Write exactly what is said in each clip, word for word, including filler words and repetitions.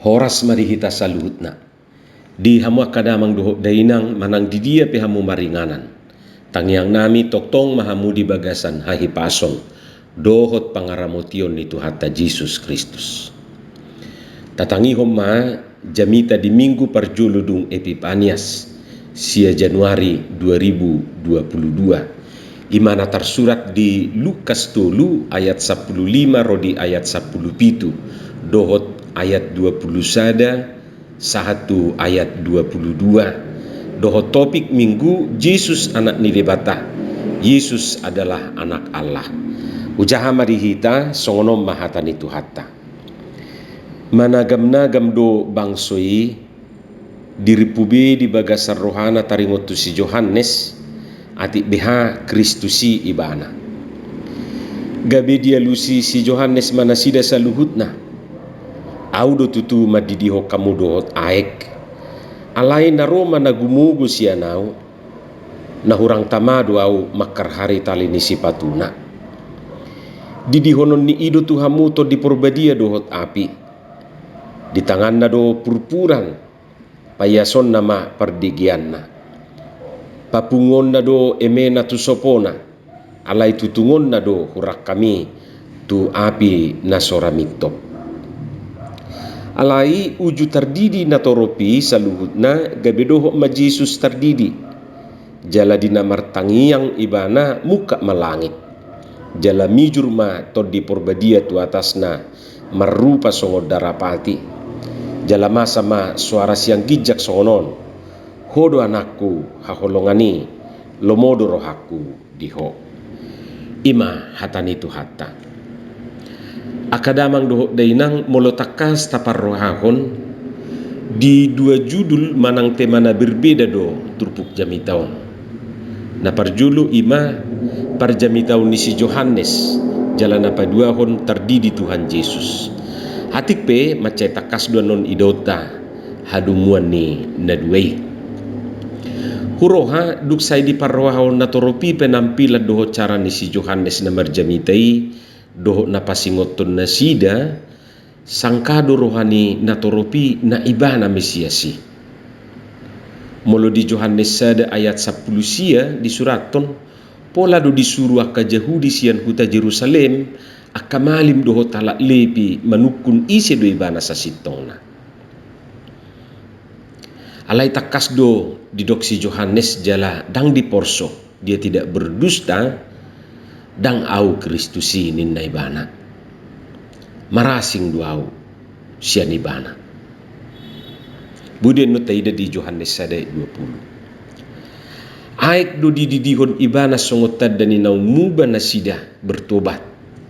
Horas ma di hita saluhutna. Di hamu angka damang dohot dainang manang di dia pe hamu maringanan. Tangiang nami tongtong ma hamu di bagasan hahipason dohot pangaramotion ni Tuhanta Jesus Kristus. Tatangihon ma jamita di minggu parjolo dung Epipanias, sia Januari dua ribu dua puluh dua. I ma na tarsurat di Lukas tolu ayat sampulu lima ro di ayat sampulu pitu, dohot ayat dua puluh sada sahat tu ayat dua puluh dua, dohot topik minggu, Jesus Anak ni Debata. Yesus adalah Anak Allah. Hujaha ma di hita, songon on ma hata ni Tuhanta. Managamnagam do bangso i, dirimpu be di bagasan rohana taringot tu si Johannes, atik beha Kristus i ibana. Gabe dialusi si Johannes ma nasida saluhutna. Ahu do tutu mandidihon hamu dohot aek. Alai na ro ma na gumogo sian ahu, na hurang tama do ahu mangkarhari tali ni sipatuna. Didihonon ni i do tu hamu Tondi Porbadia dohot api. Di tanganna do purpuran, paiasonna ma pardigeanna. Papunguonna do emena tu sopona, alai tutungonna do hurang hami tu api na so ra mintop. Alai uju tardidi natorop i saluhutna gabe dohot ma Jesus tardidi. Jala di na martangiang ibana mungkap ma langit. Jala mijur ma Tondi Porbadia tu atasna marrupa songon darapati. Jala masa ma soara sian ginjang songon on: Ho do Anakku haholongan i, lomo do rohangku di Ho. I ma hata ni Tuhanta. Angka damang dohot dainang, molo tangkas taparrohahon, di dua judul manang tema na berbeda do turpuk jamita on. Na parjolo i ma parjamitaon ni si Johannes, jala na paduahon tardidi Tuhan Jesus. Atik pe mansai tangkas do annon idaonta hadomuan ni na dua i. Huroha, dung sai diparrohahon natorop i penampilan dohot cara ni si Johannes na marjamita i dohot na pasingothon nasida, sangkap do roha ni natorop i na ibana Mesias i. Molo di Johannes sada ayat sampulu sia disurathon, pola do disuru angka Jahudi sian huta Jerusalem, angka malim dohot halak Lepi manungkun ise do ibana sasintongna. Alai tangkas do didok si Johannes jala ndang diporso, dia tidak berdusta, ndang ahu Kristus i, ninna ibana. Marasing do ahu sian ibana. Boi do annon taida di Johannes sada ayat dua puluh. Aek do dididihon ibana songon tanda ni naung muba nasida bertobat.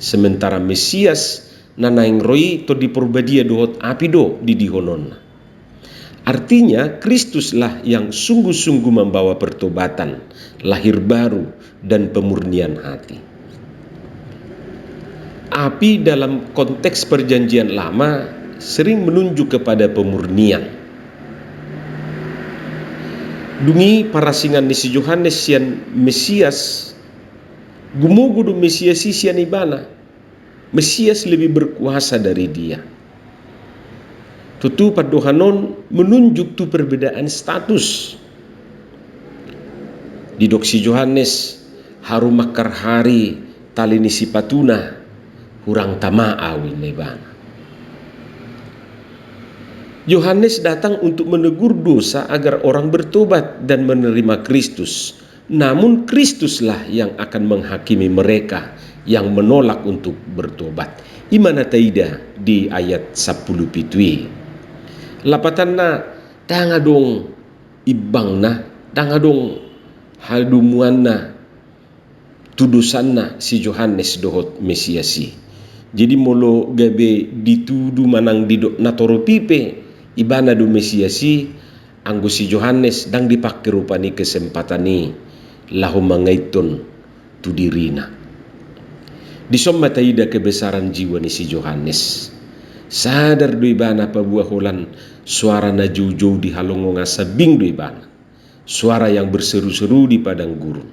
Sementara Mesias na naeng ro i Tondi Porbadia dohot api do didihononna. Artinya, Kristuslah yang sungguh-sungguh membawa pertobatan, lahir baru, dan pemurnian hati. Api dalam konteks Perjanjian Lama sering menunjuk kepada pemurnian. Dung i parasingan ni si Johannes sian Mesias, gumogo do Mesias i sian ibana. Mesias lebih berkuasa dari dia. Tutu pandohan on menunjuk tu perbedaan status. Didok si Johannes, haru mangkarhari tali ni sipatuna, hurang tama ahu, ninna ibana. Johannes datang untuk menegur dosa agar orang bertobat dan menerima Kristus. Namun Kristuslah yang akan menghakimi mereka yang menolak untuk bertobat. I ma na taida di ayat sampulu pitu i. Lapatanna, ndang adong imbangna, ndang adong hadomuanna tu dosanna si Johannes dohot Mesias i. Jadi molo gabe ditudu manang didok natorop i pe ibana do Mesias i, anggo si Johannes ndang dipangke rupani kesempatan i laho mangaithon tu dirina. Dison ma taida kebesaran jiwa ni si Johannes. Sadar do ibana paboa holan soara na joujou dihalongongna, sambing do ibana. Suara yang berseru-seru di padang gurun.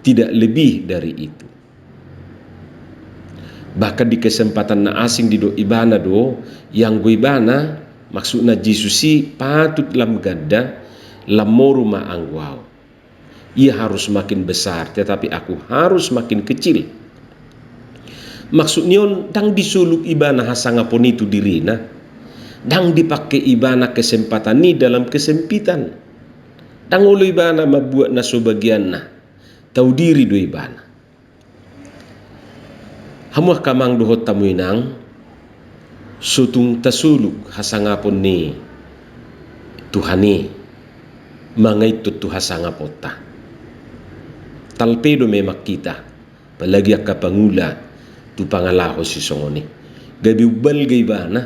Tidak lebih dari itu. Bahkan di kesempatan na asing didok ibana do, ianggo ibana Maksudna Jesus i patut lam ganda, lam moru ma anggo ahu. Ia harus makin besar, tetapi aku harus makin kecil. Maksud ni on, ndang disoluk ibana hasangapon i tu dirina, ndang dipake ibana kesempatan i dalam kesempitan, ndang olo ibana mambuat na so bagianna, tau diri do ibana. Hamu angka amang dohot hamu inang, so tung tasoluk hasangapon ni Tuhan i mangaithon tu hasangaponta. Talpe do memang hita, apalagi angka pangula, tu pangalaho sisongon i. Gabe umbalga ibana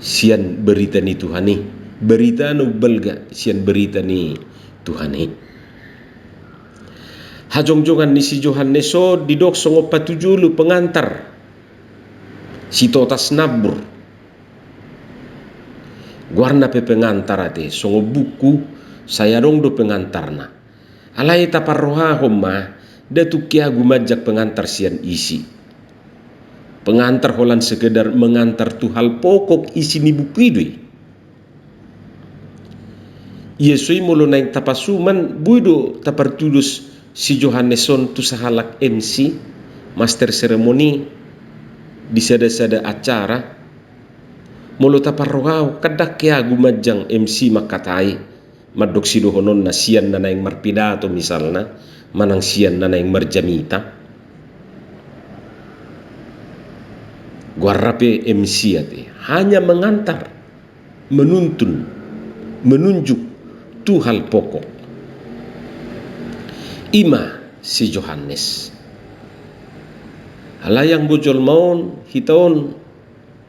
sian berita ni Tuhan i, beritana umbalga sian berita ni Tuhan i. Hajongjongan ni si Johannes on didok songon patujolo, pengantar, sitotas nambur. Goarna pe pengantar ate, songon buku, sai adong do pengantarna. Alai taparrohahon ma, nda tung keagu manjang pengantar sian isi. Pengantar holan sekedar mengantar tu hal pokok isi ni buku i do i. Ia so i molo naeng tapasuman, boi do tapartudos si Johannes on tu sahalak M C, master ceremony, di sada-sada acara. Molo taparrohahon, kan ndang keagu manjang M C mangkatai, mandok sidohononna sian na naeng marpidato misalna, manang sian na naeng marjamita. Goarna pe M C ate, hanya mengantar, menuntun, menunjuk tu hal pokok. I ma si Johannes. Alai anggo jolma on, hita on,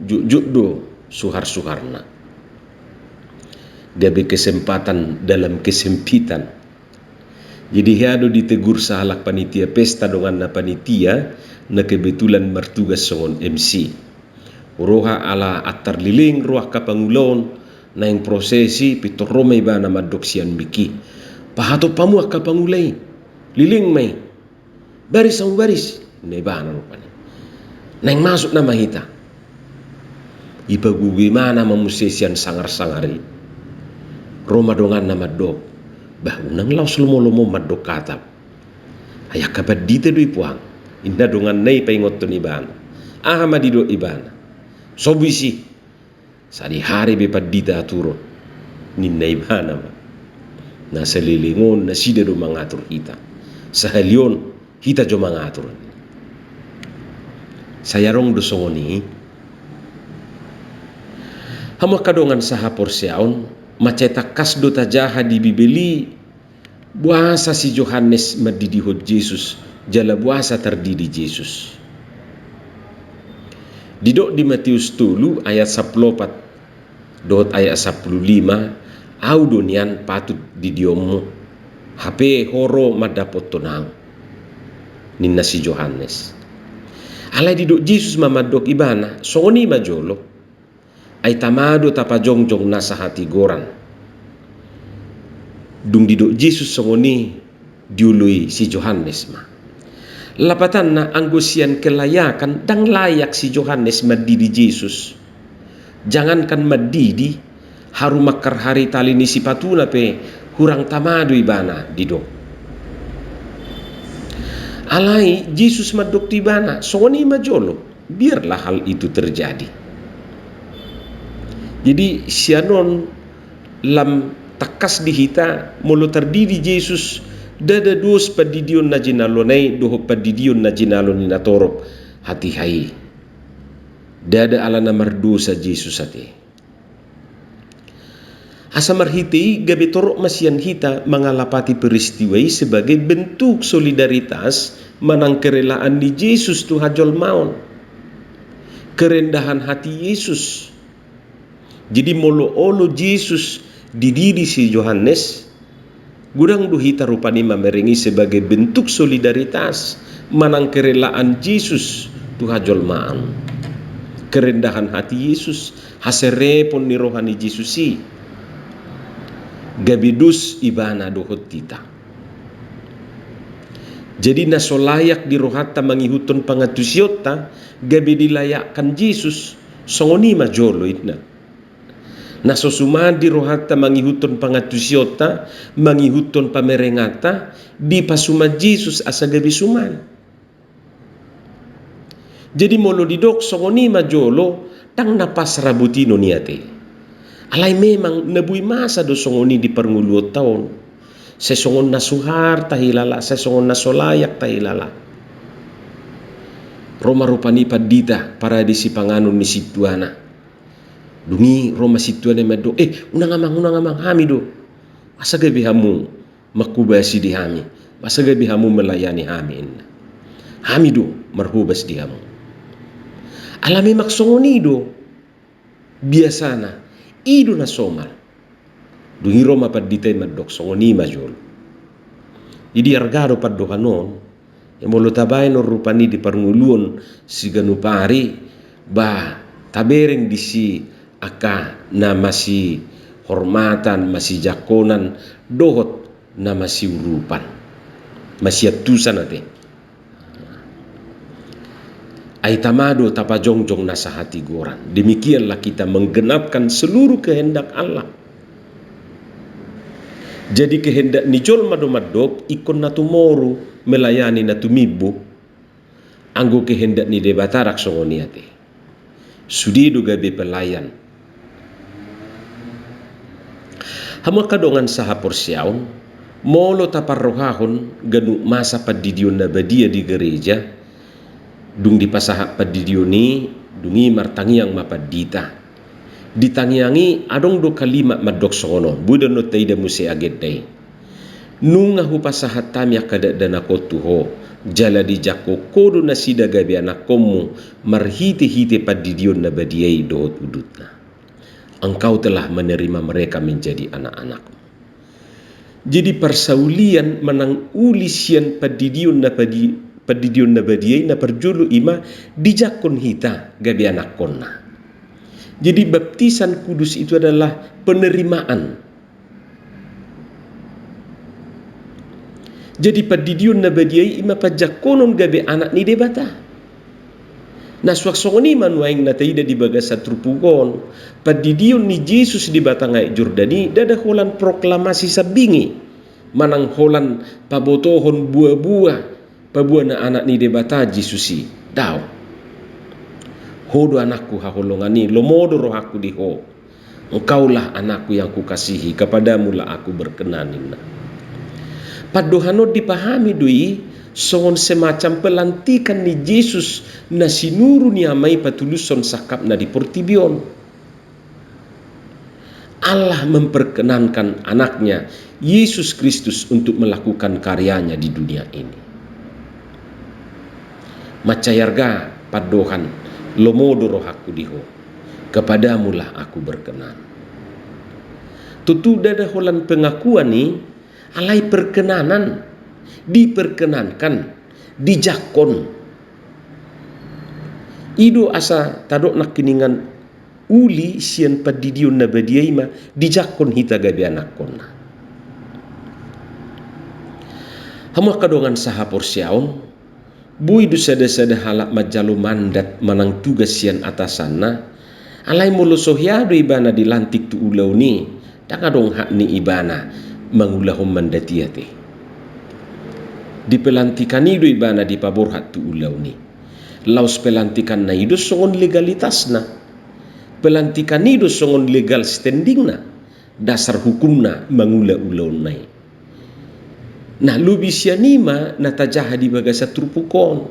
jotjot do suharsuharna. Gabe kesempatan dalam kesempitan. Jadi hea do ditegur sahalak panitia pesta, donganna panitia na kebetulan martugas songon M C. Roha ala antar leleng ro angka pangula on, naeng prosesi, pintor ro ma ibana mandok sian mik i, "Pahatop hamu angka pangula i, leleng ma i. Baris hamu baris," ninna ibana rupani. "Naeng masuk nama hita." Ipagugu ibana ma muse sian sangar-sangar i. Ro ma donganna mandok, "Bah, unang laos lomo-lomo mandok hata. Ai angka pandita do i puang," ninna donganna i paingothon ibana. Aha ma didok ibana? "Sobu isi. Sadihari be pandita aturon," ninna ibana ma. "Na saleleng on nasida do mangatur hita. Sahali on hita jo mangatur." Sai adong do songon i. Hamu angka dongan sahaporseaon, mansai tangkas do tajaha di Bibel i boasa si Johannes mandidihon Jesus, jala boasa tardidi Jesus. Didok di Matius tolu ayat sampulu opat dohot ayat sampulu lima, "Ahu do nian patut didionmu, hape ho ro mandapothon ahu," ninna si Johannes. Alai didok Jesus ma mandok ibana, "Songon i ma jolo. Ai tama do tapajongjong nasa hatigoran." Dung didok Jesus songon i, dioloi si Johannes ma. Lapatanna, anggo sian kelayakan, ndang layak si Johannes mandidi Jesus. Jangankan mandidi, haru mangkarhari tali ni sipatuna pe hurang tama do ibana didok. Alai Jesus mandok tu ibana, "Songon i ma jolo, biarlah hal itu terjadi." Jadi sian on lam tangkas di hita, molo tardidi Jesus, ndada dos pandidion na jinalona i dohot pandidion na jinalo ni natorop hatiha i. Ndada alana mardosa Jesus ate. Asa marhite i gabe torop ma sian hita mangalapati peristiwa i sebagai bentuk solidaritas manang kerelaan ni Jesus tu hajolmaon. Kerendahan hati Yesus. Jadi molo olo Jesus dididi si Johannes, godang do hita rupani mamereng i sebagai bentuk solidaritas manang kerelaan Jesus tu hajolmaon. Kerendahan hati Yesus, haserepon ni roha ni Jesus i, gabe dos ibana dohot hita. Jadi na so layak di rohanta mangihuthon pangantusionta, gabe dilayakkan Jesus, songon i ma jolo inna. Na so suman di rohanta mangihuthon pangantusionta, mangihuthon pamerenganta, dipasuman Jesus asa gabe suman. Jadi molo didok songon i ma jolo, ndang na pas ra boti non i ate. Alai memang na boi masa do songon i di parngoluonta on. Sai songon na suhar tahilala, sai songon na so layak tahilala. Ro ma rupani pandita parade sipanganon ni sintuana. Dung i ro ma sintuana mandok, "Eh, unang amang, unang amang, hami do. Asa gabe hamu manghobasi di hami, asa gabe hamu melayani hami," ninna. "Hami do marhobas di hamu." Ala memang songon i do biasana, i do na somal. Dung i ro ma pandita i mandok songon i ma jolo. Jadi arga do pandohan on. Ia molo tabaen on rupani di parngoluon siganup ari, ba tabereng disi angka na masihormatan, masijangkonan, dohot na masiurupan, masiantusan ate. Ai tama do tapajongjong nasa hatigoran. Demikianlah kita menggenapkan seluruh kehendak Allah. Jadi kehendak ni jolma do mandok ingkon na tumoru melayani na tumimbo. Anggo kehendak ni Debata ndang songon i ate. Sude do gabe pelayan. Hamu angka dongan sahaporseaon, molo taparrohahon ganup masa pandidion na badia di gereja, dung dipasahat pandidion i, dung i martangiang ma pandita. Di tangiang i adong do kalimat mandok songon on, boi do annon taida muse agenda i. Nunga hupasahat hami angka dakdanak on tu Ho, jala dijangkon Ho do nasida gabe anakkonmu marhitehite pandidion na badia i dohot udutna. Engkau telah menerima mereka menjadi anak-anakmu. Jadi parsaulian manang uli sian pandidion na padi-, pandidion na badia i na parjolo i ma dijangkon hita gabe anakkonna. Jadi baptisan kudus itu adalah penerimaan. Jadi pandidion na badia i i ma panjangkonon gabe anak ni Debata. Na suang songon i ma nuaeng na taida di bagasan turpuk on, pandidion ni Jesus di batang aek Jordan i ndada holan proklamasi sambing i, manang holan pabotohon buabua paboa na anak ni Debata Jesus i. Daong. Ho do anakku haholongan i, lomo do rohangku di ho. Engkaulah anakku yang kukasihi, kepadamulah aku berkenan, ninna. Pandohan on dipahami do i songon semacam pelantikan ni Jesus na sinuru ni Ama i patulushon sangkapna di portibi on. Allah memperkenankan anaknya, Yesus Kristus, untuk melakukan karyanya di dunia ini. Mansai arga pandohan, lomo do rohangku di ho, kepadamulah aku berkenan. Tutu ndada holan pengakuan i, alai perkenanan, diperkenankan, dijangkon. I do asa tadok nangkiningan uli sian pandidion na badia i ma dijangkon hita gabe anakkonna. Hamu angka dongan sahaporseaon, boi do sada-sada halak manjalo mandat manang tugas sian atasanna, alai molo so hea do ibana dilantik tu ulaon i, ndang adong hak ni ibana mangulahon mandat i ate. Di pelantikan i do ibana dipaborhat tu ulaon i. Laos pelantikanna i do songon legalitasna. Pelantikan i do songon legal standingna, dasar hukumna mangula ulaonna i. Nah, lobi sian i ma na tajaha di bagasan turpuk on.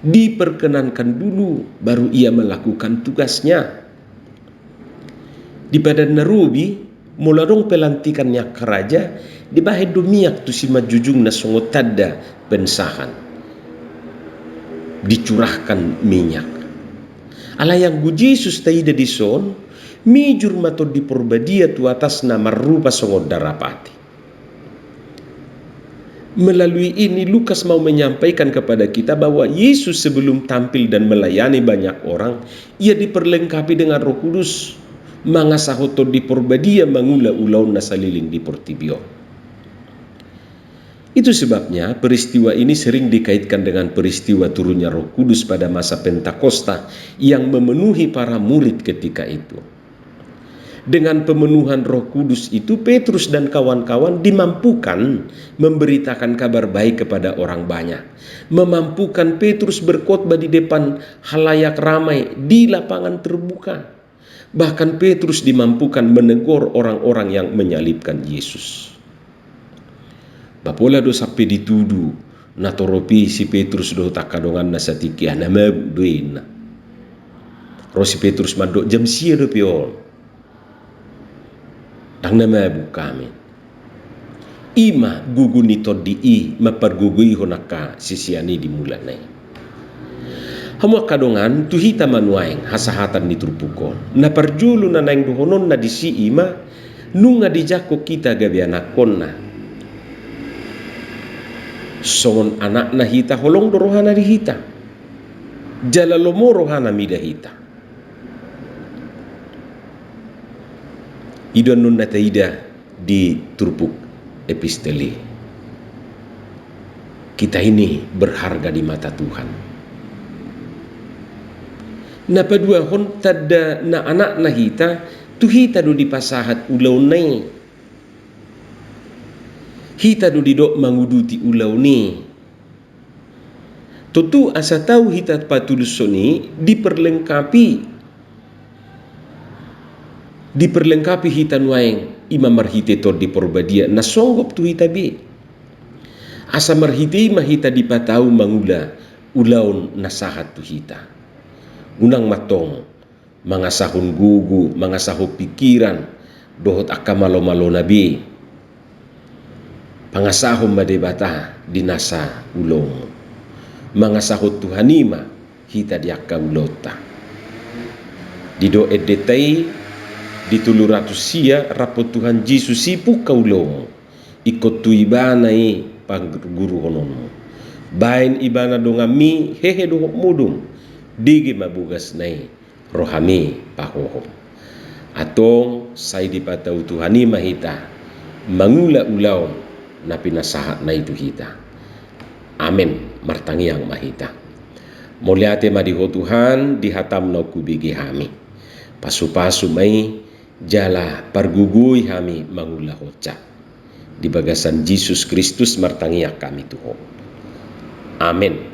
Diperkenankan dulu, baru ia melakukan tugasnya. Di Padan na Robi, molo adong pelantikan ni angka raja, dibahen do miak tu simanjujungna songon tanda pensahan. Dicurahkan minyak. Alai anggo Jesus taida dison, mijur ma Tondi Porbadia tu atasna marrupa songon darapati. Melalui ini Lukas mau menyampaikan kepada kita bahwa Yesus sebelum tampil dan melayani banyak orang, ia diperlengkapi dengan Roh Kudus, mangasahon Tondi Porbadia mangula ulaonna saleleng di portibi on. Itu sebabnya peristiwa ini sering dikaitkan dengan peristiwa turunnya Roh Kudus pada masa Pentakosta yang memenuhi para murid ketika itu. Dengan pemenuhan Roh Kudus itu, Petrus dan kawan-kawan dimampukan memberitakan kabar baik kepada orang banyak. Memampukan Petrus berkhotbah di depan halayak ramai di lapangan terbuka. Bahkan Petrus dimampukan menegur orang-orang yang menyalibkan Yesus. Ba pola do sampe ditudu, na torop i si Petrus dohot angka donganna satingki, ah, na mabuk do i, ninna. Ro si Petrus mandok, jam sia dope on. Ndang na mabuk hami. I ma gogo ni tondi i mampargogoihon angka sisean i di mulana i. Hamu angka dongan, tu hita ma nuaeng hasahatan ni turpuk on. Na parjolo na naeng dohononna disi i ma, nunga dijangkon hita gabe anakkonna. Songon anakna hita, holong do rohana di hita. Jala lomo rohana mida hita. I do annon na taida di turpuk epistel i. Kita ini berharga di mata Tuhan. Na paduahon, tanda na anakna hita, tu hita do dipasahat ulaonna i. Hita do didok manguduti ulaon i. Tontu asa tau hita patulushon i diperlengkapi, diperlengkapi hita nuaeng, i ma marhite Tondi Porbadia na songgop tu hita be. Asa marhite i ma hita dipatau mangula ulaon na sahat tu hita. Unang ma antong mangasahon gogo, mangasahon pikiran, dohot angka malomalona be. Pangasahon ma Debata di nasa ulaonmu. Mangasahon Tuhan i ma hita di angka ulaonta. Didok endenta i di tolu ratus sia, rap Tuhan Jesus i pungka ulaonmu. Ingkon tu Ibana i parguruhononmu. Baen Ibana donganmi, hehe dohot modom. Dege ma bogasna i rohami pahohom. Antong sai dipatau Tuhan i ma hita mangula ulaon na pinasahatna i tu hita. Amen. Martangiang ma hita. Mauliate ma di Ho Tuhan, di hataM naung hubege hami. Pasupasu ma i, jala pargogoi hami mangulahonsa. Di bagasan Jesus Kristus martangiang hami tu Ho. Amen.